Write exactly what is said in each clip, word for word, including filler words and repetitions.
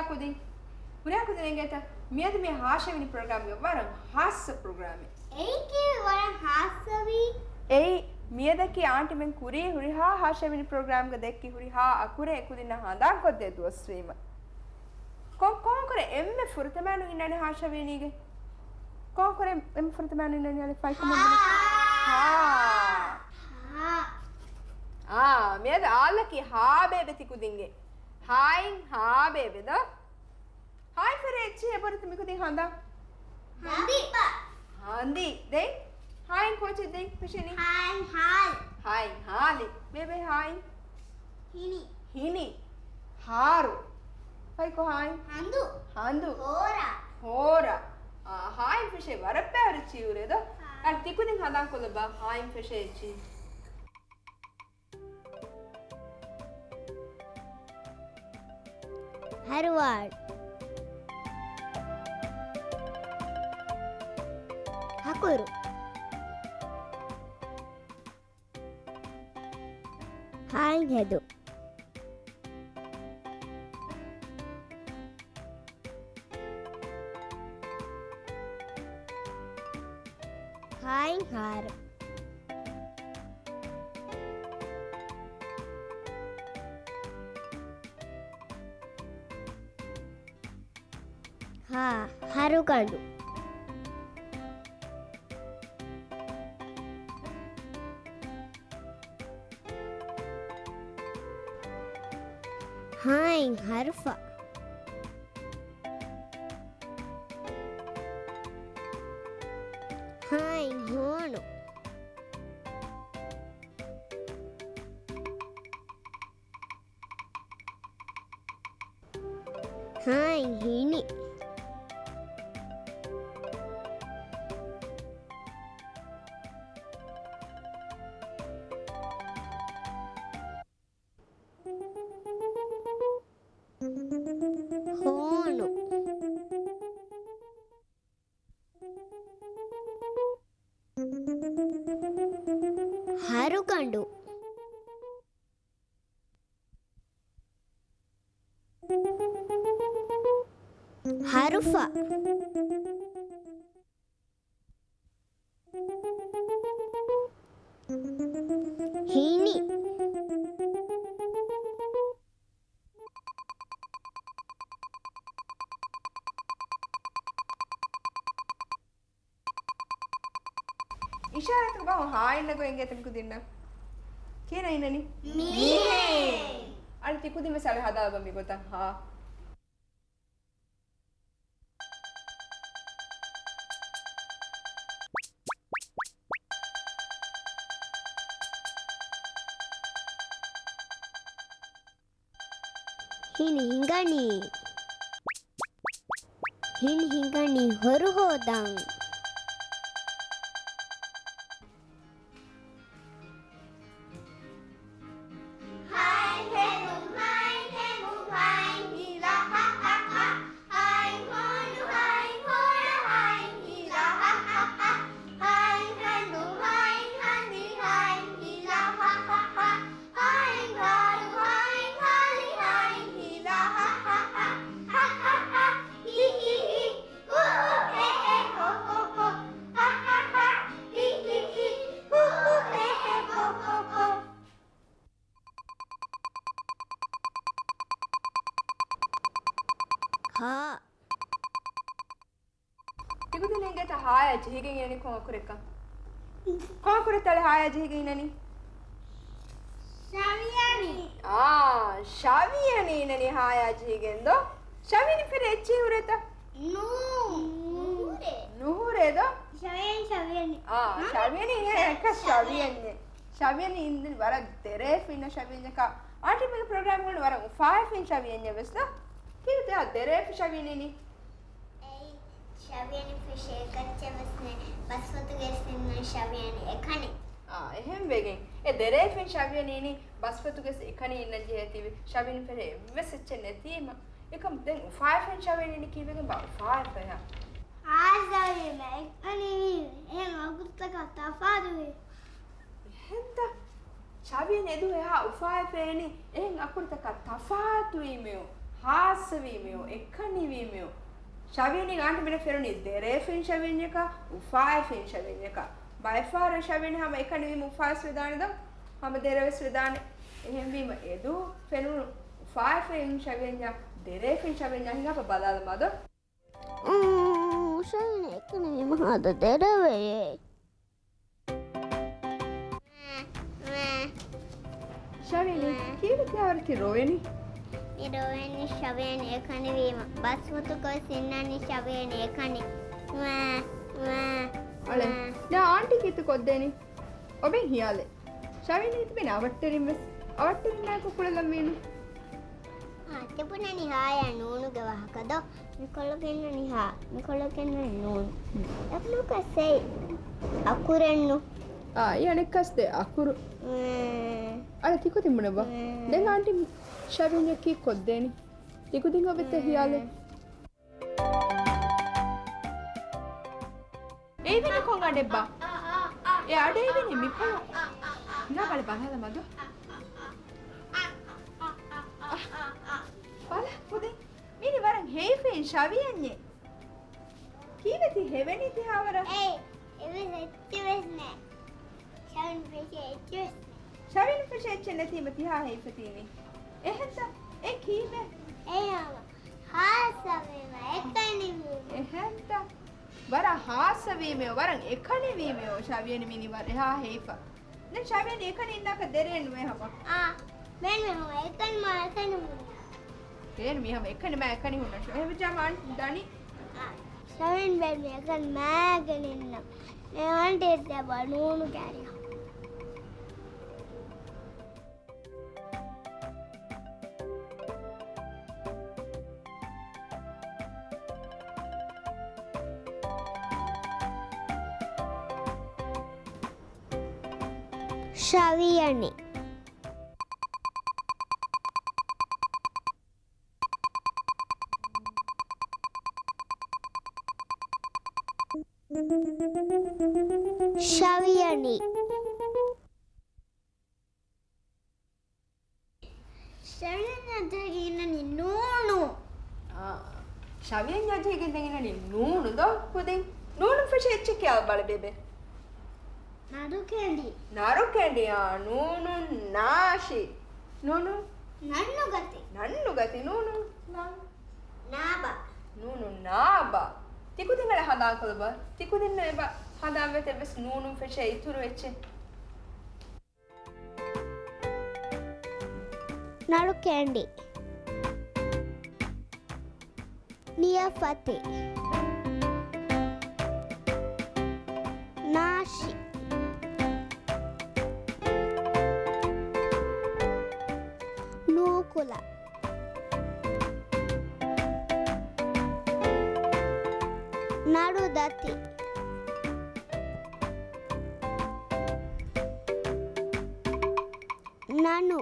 ކުދިން. ހުރިހާ ކުދިން އެނގޭތަ؟ މިއަދު މި ހާށަވެނި ޕްރޮގްރާމްގެ ވަރަށް ހާއްސަ ޕްރޮގްރާމެއް. އެއީ ކީއްވެ ވަރަށް ހާއްސަވީ؟ އެއީ މިއަދަކީ އާންޓިމެން ކުރީ ހުރިހާ ހާށަވެނި ޕްރޮގްރާމްގަ ދެއްކި ހުރިހާ އަކުރެއް އެކުދިންނާ ހަނދާންކޮށްދޭ ދުވަސްވީމަ. ކޮ-، ކޮންކުރެ އެންމެ ފުރަތަމައިނު އިންނަނީ ހާށަވެނީގެ؟ ކޮންކުރެ އެންމެ ފުރަތަމައިނު އިންނަނީ އަލިފް ފައިކަމުން ހާ. ހާ. ހާ. އާ، މިއަދު އާލަކީ ހާ ބޭބެ ތިކުދިންގެ. ހާއިން ހާ ބޭބެ ދޯ. ހާއިން ފެށޭ އެއްޗިހި އެބަހުރިތަ މިކުދިން ހަނދާން؟ ހަނދި. ހަނދި. ދެން ހާއިން ކޯޗެއް ދެން ފެށެނީ؟ ހާއިން ހާލި. ހާއިން ހާލި. ބޭބެ ހާއިން؟ ހިނި. ހިނި. ހާރު. ފައިކޮ ހާއިން؟ ހަނދު. ހަނދު. ހޯރަ. ހޯރަ. އާ، ހާއިން ފެށޭ ވަރަށް ބައިވަރު އެއްޗިހި ހުރޭ ދޯ. އަދި ތިކުދިން ހަނދާންކޮށްލަބަ ހާއިން ފެށޭ އެއްޗިހި. ހަރުވާޅު. ހަކުރު. ހާއިން ހެދު. ހާއިން ހާރު. ހާ، ހަރުގަނޑު. ހާއިން ހަރުފަ. ހާއިން ހޯނު. ހާއިން ހިނި. ހޯނު. ހަރުގަނޑު. ހަރުފަ. ހިނި. އިޝާރާތުގެ ބަހުން ހާއިންނަށް ގޮތް އެނގޭތަ މިކުދިންނަށް؟ ކިހިނެއް އިންނަނީ؟ މީހެއް. އަދި ތިކުދިން ވެސް އަޅެ ހަދާލަބަ މިގޮތަށް ހާ. ހިނި ހިނގަނީ. ހިނި ހިނގަނީ ހޮރު ހޯދަން. ހާ. ތިކުދިން އެނގޭތަ ހާޔާ ޖެހިގެން އިނަނީ ކޮން އަކުރެއްކަން؟ ކޮން އަކުރެއްތަ އަޅެ ހާޔާ ޖެހިގެން އިނަނީ؟ ޝަވިޔަނި. އާ، ޝަވިޔަނި އިނަނީ ހާޔާ ޖެހިގެން ދޯ؟ ޝަވިޔަނި ފެށޭ އެއްޗިހި ހުރޭތަ؟ ނޫ. ނުހުރޭ. ނުހުރޭ ދޯ؟ ޝަވިޔަނި، ޝަވިޔަނި. އާ، ނަމަ ޝަވިޔަނި އިނަ ޝަ-، އެކަ ޝަވިޔަނި. ޝަވިޔަނި. ޝަވިޔަނި އިން ވަރަށް ދެރައެއް ފިންނަ ޝަވިޔަންޏަކާ. އާންޓީ މީގެ ޕްރޮގްރާމް ހުންނަ ވަރަށް އުފާވެފިން ޝަވިޔަންޏެއް ވެސް ދޯ. ކީއްތަ ދެރައެއް ފިން ޝަވިޔަނި އިނީ؟ އެއީ ޝަވިޔަނި ފެށޭ އެކައްޗެއް ވެސް ނެތް. ބަސްފޮތުގައި ވެސް އިންނަނީ ޝަވިޔަނި އެކަނި. އާ، އެހެން ވެގެން. އެ ދެރައެއް ފިން ޝަވިޔަނި އިނީ ބަސްފޮތުގައި ވެސް އެކަނި އިންނަން ޖެހޭތީވެ. ޝަވިޔަނި ފެށޭ އެއްވެސް އެއްޗެއް ނެތީމަ. އެކަމް ދެން އުފާވެފިން ޝަވިޔަނި އިނީ ކީއްވެގެން ބާ އުފާވެފައިހާ؟ އާ، ޝަވިޔަނި އެކަނި ވީ. އެހެން އަކުރުތަކާ ތަފާތުވީ. އެހެންތަ؟ ޝަވިޔަނި އެދުވަހު އެހާ އުފާވެފައި އިނީ އެހެން އަކުރުތަކާ ތަފާތުވީމެއު. ހާއްސަވީމެއު، އެކަނިވީމެއު. ޝަވިޔަނީ އާންޓި މިނަ ފެނުނީ ދެރޭ ފެން ޝަވިޔަންޏަކާ، އުފާވެ ފެން ޝަވިޔަންޏަކާ. ބައެއްފަހަރު ޝަވިޔަނީ ހަމަ އެކަނިވީމަ އުފާވެސް ވެދާނެ ދޯ؟ ހަމަ ދެރަވެސް ވެދާނެ. އެހެންވީމަ އެދު ފެނުނު އުފާވެ ފެން ޝަވިޔަންޏާ، ދެރޭ ފެން ޝަވިޔަންޏާ ހިނގާފަ ބަލާލަމާ ދޯ. އުނ، ޝަވިޔަނީ އެކަނިވީމަ ހާދަ ދެރަވެޔޭ. ޝަވިޔަނީ، ކީއްވެ ތިހާވަރަކީ ރޮވެނީ؟ މި ރޮވެނީ ޝަވިޔަނީ އެކަނިވީމަ. ބަސްމުތުކޮށް ސިންނަނީ ޝަވިޔަނީ އެކަނި. ވާ، ވާ، އަޅެ، ވާ. ދެން އާންޓީ ކީއްތަ ކޮށްދޭނީ؟ އޮބެން ހިޔާލެއް. ޝަވިޔަނީ ތިބެނީ އަވަށްޓެރިން ވެސް. އަވަށްޓެރިންނާއެކު ކުޅެލަން ވީނު. އާ، ތިބުނަނީ ހާޔާ ނޫނުގެ ވާހަކަ ދޯ؟ މިކޮޅު ގެންނަނީ ހާ، މިކޮޅު ގެންނަނީ ނޫނު. އެކަމަކު ސެއި އަކުރެއްނު. އާ، އެ އަނެއްކާސް ދެ އަކުރު. އެ. އަޅެ ތިކުދިން ބުނެބަ. އެ. ދެން އާންޓި ޝަވިޔަނީ ކީއް ކޮށްދޭނީ؟ ތިކުދިން އޮބެއްތަ އެ. ހިޔާލެއް؟ އެއިވެނީ ކޮން އަޑެއްބާ؟ އެ އަޑެއް އިވެނީ މިކޮޅު. ނާ ބަލަ ބަލާލަ މަދު. ބަލަ ކުދިން. މީނި ވަރަށް ހޭފައިން ޝަވިޔަންޏެއް. ކީއްވެ ތި ހެވެނީ ތިހާވަރަށް؟ އޭ، އެވެސް އެއްޗެއް ވެސް ނެތް. ޝަވިޔަން ފެށޭ އެއްޗެއް ވެސް ނެތް. ޝަވިޔަން ފެށޭ އެއްޗެއް ނެތީމަ ތިހާ ހޭފަ ތީވީ. އެހެންތަ؟ އެ ކީއްވެ؟ އެ ހަމަ ހާއްސަވީމަ އެކަނިވީމަ. އެހެންތަ؟ ވަރަށް ހާއްސަވީމެއޯ، ވަރަށް އެކަނިވީމެއޯ، ޝަވިޔަނި މިނިވަރެއް ހާ ހޭފަ. ދެން ޝަވިޔަނި އެކަނި އިންނާކަށް ދެރޭން ނުވޭ ހަމަ. އާ، ބޭނުމޭ ހަމަ އެކަނި މާ އެކަނި ހުންނަ. ބޭނުމީ ހަމަ އެކަނި މާ އެކަނި ހުންނަށް. އެހެން ވެއްޖާ މާ ދަނީ. އާ، ޝަވިޔަނި ބޭނުމީ އެކަނި މާގެން އިންނަ. މޭ އަންޓީ އެއް ދެބަ ނޫނު ކާރިއަށް. ޝަވިޔަނި. ޝަވިޔަނި. ޝަވިޔަން އަޖޭގެ އިންނަނީ ނޫނު. އާ، ޝަވިޔަން އަޖޭގެ އިންނަނީ ނޫނު ދޯ ކުދިން. ނޫނު ފެށޭ އެއްޗެއް ކިޔާ ބަލަ ބޭބެ. ނަރުކެނޑި. ނަރުކެނޑި، އާ، ނޫނު ނާށި. ނޫނު. ނަންނުގަތި. ނަންނުގަތި، ނޫނު ނާ. ނާބަ. ނޫނު ނާބަ. ތިކުދިން އަޅެ ހަނދާންކޮށްލަބަ. ތިކުދިންނަށް އެބަ ހަނދާންވޭތަ އެއްވެސް ނޫނުން ފެށޭ އިތުރު އެއްޗެއް؟ ނަރުކެނޑި. ނިޔަފަތި. ނާށި. ނޫކުލަ. ނަރުދަތި. ނަނު.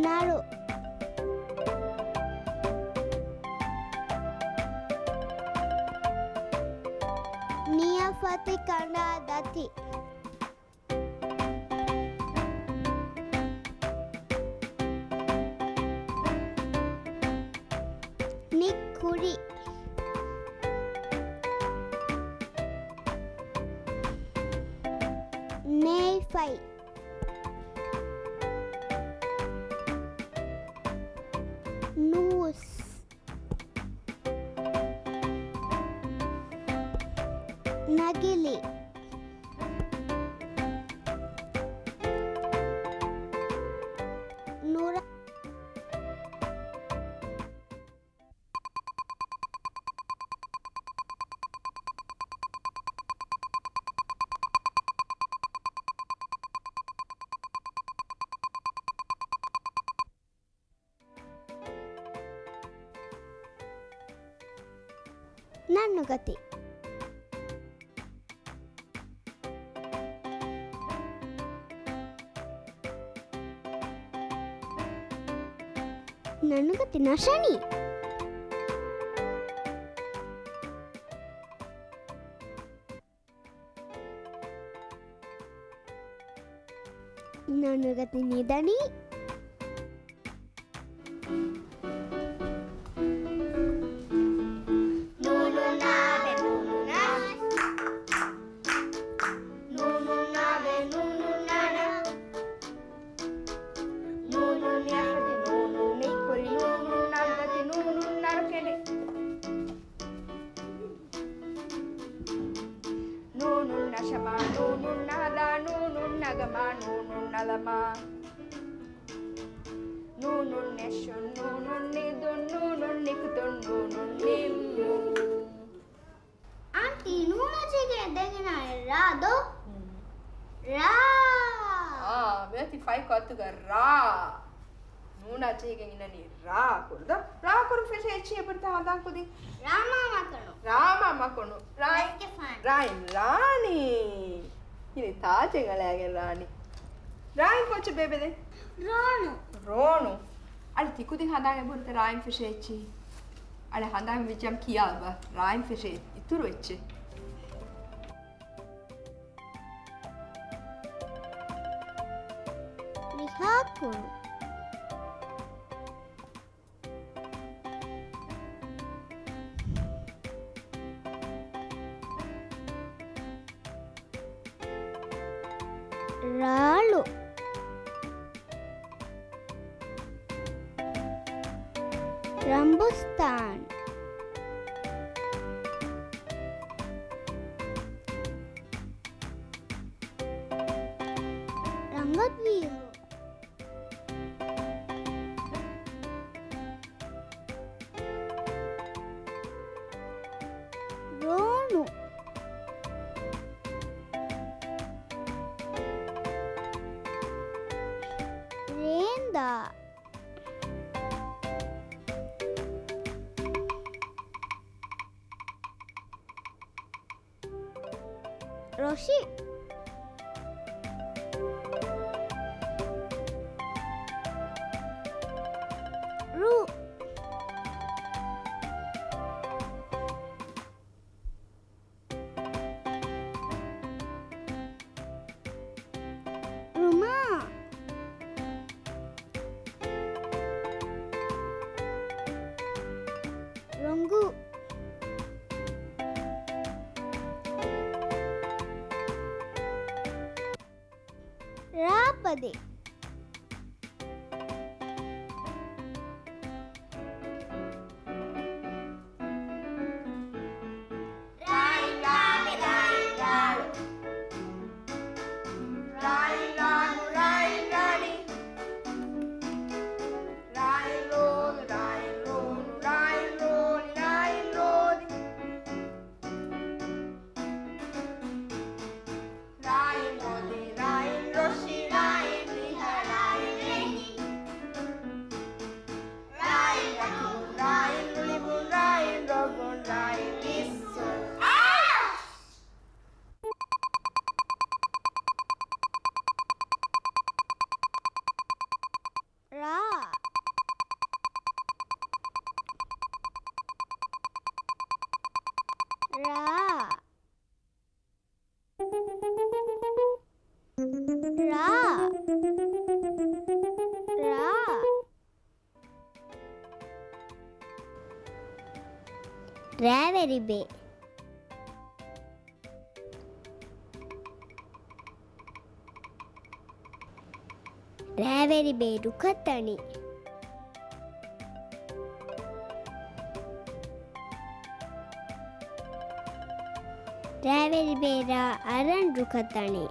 ނަރު. ނިޔަފަތި ކަނޑާ ދަތި. ނިއްކުރި. ނޭފަތި. ނޫސް. ނަގިލި. ނުރަ. ނަންނުގަތި. ނަންނުގަތި ނަށަނީ. ނަ-، ނުގަތި ނިދަނީ. ނޫނުންނާ ބެ ނޫނުންނާ. ނޫނުންނާ ބެ ނޫނުންނާނާ. ނޫނުން ޔަށުގަތި ނޫނުން ނިއްކުރި. ނޫނުން ނަރުގަތި ނޫނުން ނަރުކެނޑި. ނޫނުން ނަށަމާ، ނޫނުން ނާދާ، ނޫނުން ނަގަމާ، ނޫނުން ނަލަމާ. ނޫނުން ނެށުން، ނޫނުން ނިދުން، ނޫނުން ނިކުތުން، ނޫނުން ނިންމުން. އާންޓީ، ނޫނާ ޖެހިގެން ދެން އިނާ ރާ ދޯ؟ ރާ. އާ، މިއޮތީ ފަތްކޮށް އަތުގަ ރާ. ނޫނާ ޖެހިގެން އިނަނީ ރާ ކުރު ދޯ؟ ރާ ކުރުން ފެށޭ އެއްޗެއް އެބަހުރިތަ ހަނދާން ކުދިން؟ ރާމާ މަކޮނު. ރާމާ މަކޮނު. ރާއިން، ރާއިން ރާނީ. ކިރި ތާޖެއް އަޅައިގެން ރާނީ. ރާއިން ކޯއްޗެއް ބޭބެ ދެން؟ ރޯނު. ރޯނު. އަޅެ ތިކުދިން ހަނދާން އެބަހުރިތަ ރާއިން ފެށޭ އެއްޗެއް؟ އަޅެ ހަނދާން ވެއްޖަމް ކިޔާބަ. ރާއިން ފެށޭ އިތުރު އެއްޗެއް. މިހާ ކުރު. ރާޅު. ރަނބުސްތާން. ރަނގަޅު ވީހު. ރޯނު. ރޭނދާ. ރޮށި. ރު. ރުމާ. ރޮނގު. ރާ ޕަދެއް. ރާއިން ރާމެ ރާއިން ރާޅު. ރާއިން ރާނު ރާއިން ރާނި. ރާއިން ރޯލު ރާއިން ރޯނު ރާއިން ރޯނި ރާއިން ރޯލި. ރާއިން ރޯދި، ރާއިން ރޮށި، ރާއިން ރިހަ، ރާއިން ރެނި. ރާއިން ރަތުން، ރާއިން ރުޅިވުން، ރާއިން ރޮއްގުން، ރާއިން މިސްސުން. ރާ. ރާ. ރާ. ރާ. ރައިވެރިބޭ. ރައިވެރިބޭ ރުކަށް ދަނީ. ރައިވެރިބޭ ރާ އަރަން ރުކަށް ދަނީ.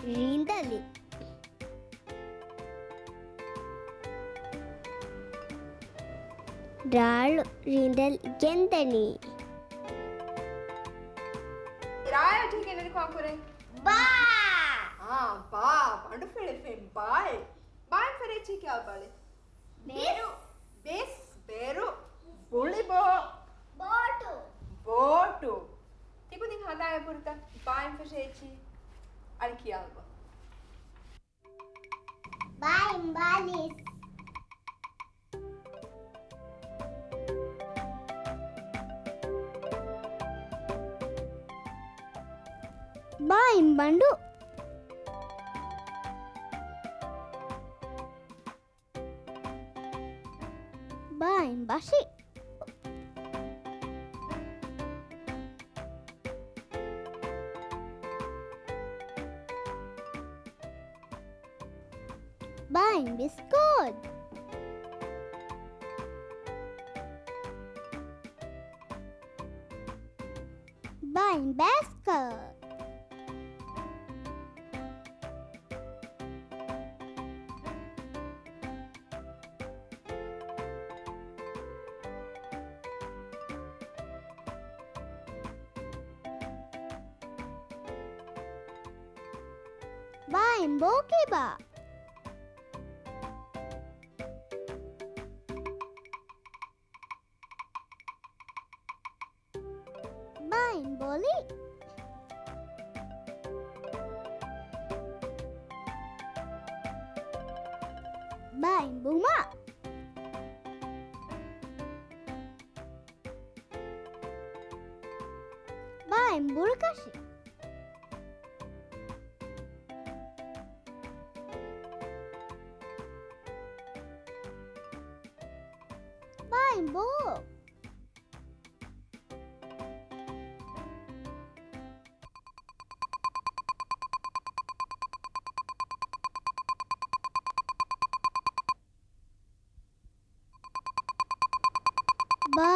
ރީނދަލި. ރާޅު ރީނދަލި ގެންދަނީ. ރާޔާ ޖެހިގެން ކާކުރެ؟ ބާ. އާ، ބާ، ބަނޑު ފެޅިފިން ބާއެއް. ބާއިން ފެރޭ ޗީކި އަޅުބާލެ. ބެރު. ބިސް، ބެރު. ބުޅިބޯ. ބޯޓު. ބޯޓު. ތިކުދިން ހަނދާން އެބަހުރިތަ؟ ބާއިން ފެށޭ އެއްޗިހި. އަޅެ ކިޔާލަބަ. ބާއިން ބާލީސް. ބާއިން ބަނޑު. ބާއިން ބަށި. ބާއިން ބިސްކޯތް. ބާއިން ބައިސްކަލް. ބާއިން ބޯކިބާ. ބާއިން ބޮލި. ބާއިން ބުމަ. ބާއިން ބުރަކަށި. ބާއިން ބޯ. ބާ.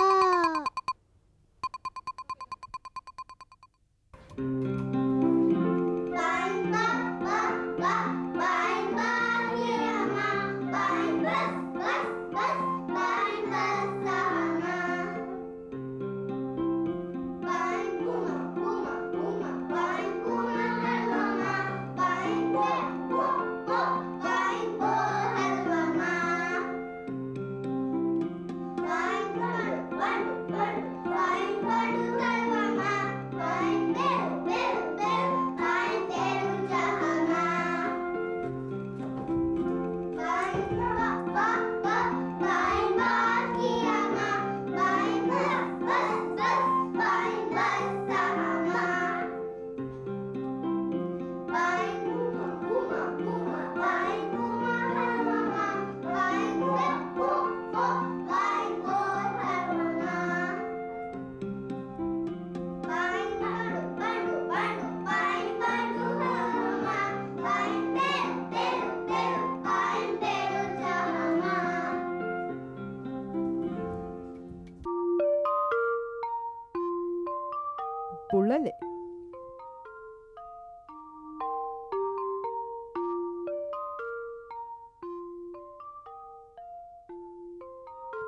ބުޅަލެއް.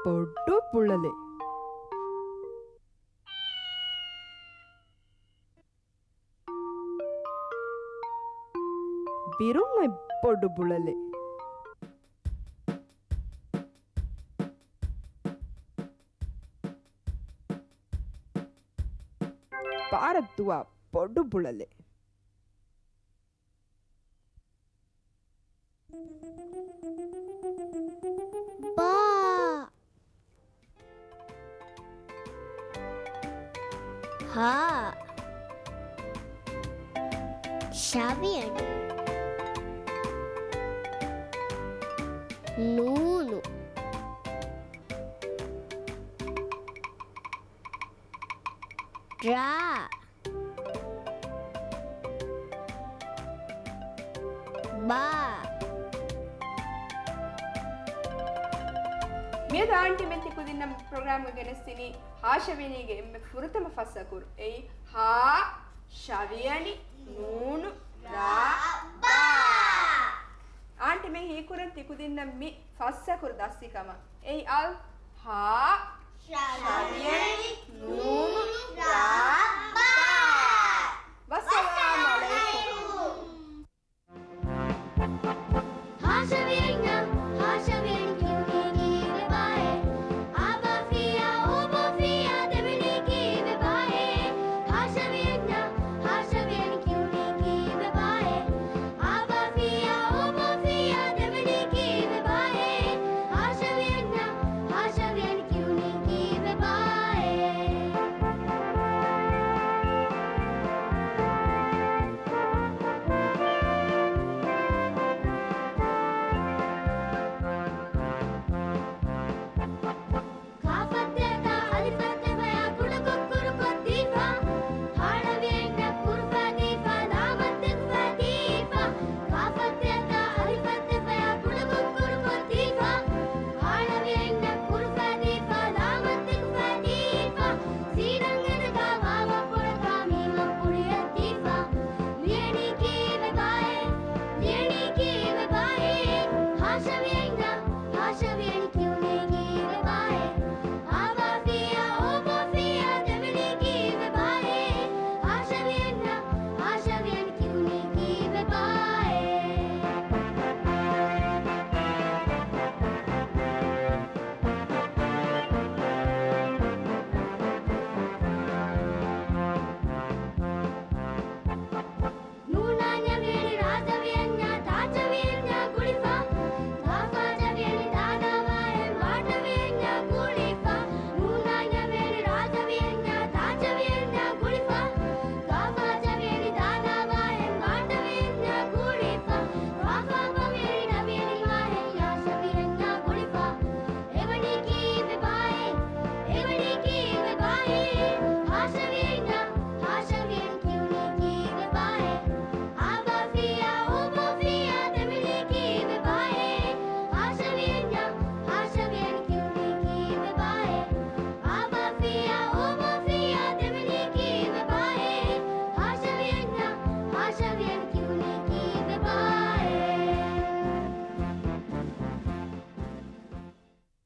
ބޮޑު ބުޅަލެއް. ބިރުން އޮތް ބޮޑު ބުޅަލެއް. ބާރަށް ދުވާ ބޮޑު ބުޅަލެއް. ބާ. ހާ. ޝަވިޔަނި. ނޫނު. ރާ. ބާ. މިއަދު އާންޓީމެން ތިކުދިންނަށް ޕްރޮގްރާމްގަ ގެނެސްދިނީ ހާ ޝަވިޔަނީގެ އެންމެ ފުރަތަމަ ފަސް އަކުރު. އެއީ ހާ، ޝަވިޔަނި، ނޫނު، ރާ، ބާ. އާންޓީމެން ހީކުރަން ތިކުދިންނަށް މި ފަސް އަކުރު ދަސްވި ކަމަށް. އެއީ އަލް، ހާ، ޝަވިޔަނި، ނޫނު، ރާ،